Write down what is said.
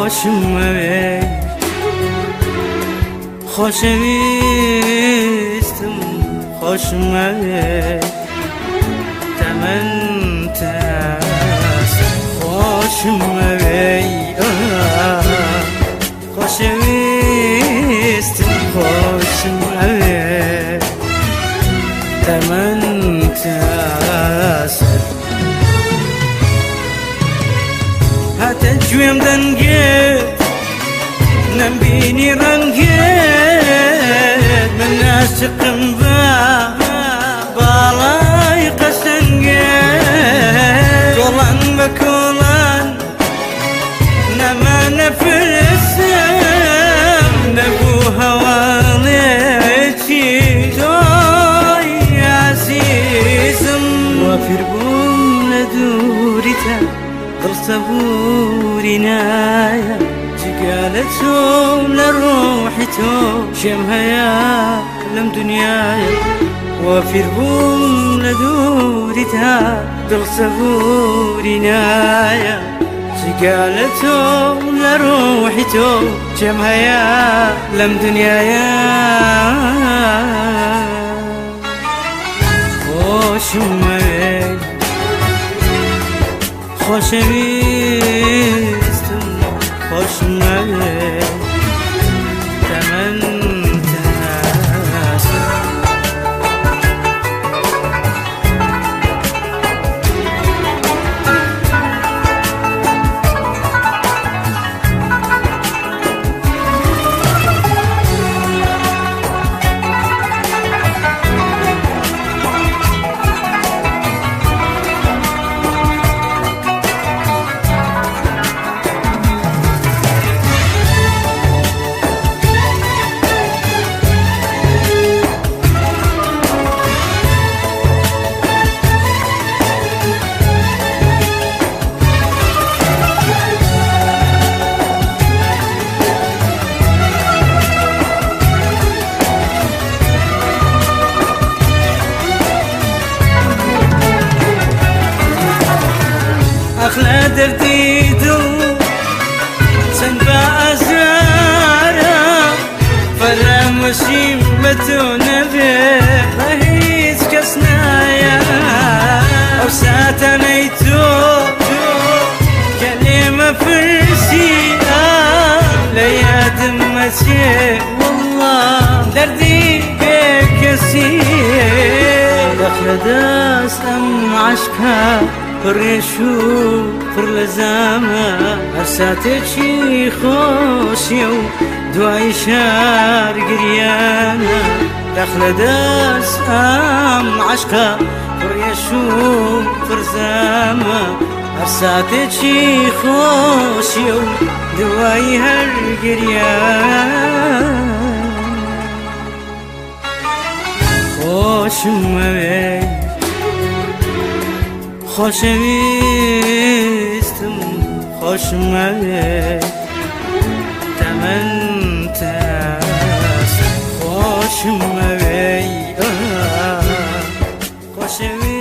خۆشمەوێ خۆشەویستم خۆشمەوێ تەمەنتە خۆشمەوێ خۆشەویستم خۆشمەوێ تەمەنتە هاتە گوێم دەنگێت نەمبینی ڕەنگێت من ناشقم بە باڵای قەشەنگێ کۆڵان بە کۆڵان نەما نەپرسم نەبوو هەواڵێکی تۆی عەزیزم وافر بووم لە دووریتە دڵ سەبووری نایە جگە لە تۆم لە ڕۆحی تۆ شێم هەیە لەم دنیایە وافر بووم لە دووریتا دڵ سەبووری نایە جگە لە تۆ لە ڕۆحی تۆ چێم هەیە لەم دنیایە خۆشمەوێ خۆشەویستم خۆشمەوێ تەمەنتە ئەخ لە دەردی دڵ چەند بە ئازارە فەرامۆشیم بە تۆ نەبێ بە هیچ کەس نایە ئەو ساتانەی تۆ کە لێمە پرسی لە یادم مەچێ والله دەردی بێکەسی دەخلە دەست ئەم عەشقە پڕێش و پڕ لە زامە هەر ساتێکی خۆشیە و دوای شار گریانە دەخلە دەست ئەم عەشقە پڕێش و پڕ زامە هەر ساتێکی خۆشیە و دوای هەر گریان خۆشمەوێ خۆشەویستم خۆشمەوێ تەمەنتە خۆشمەوێ خۆشەویست.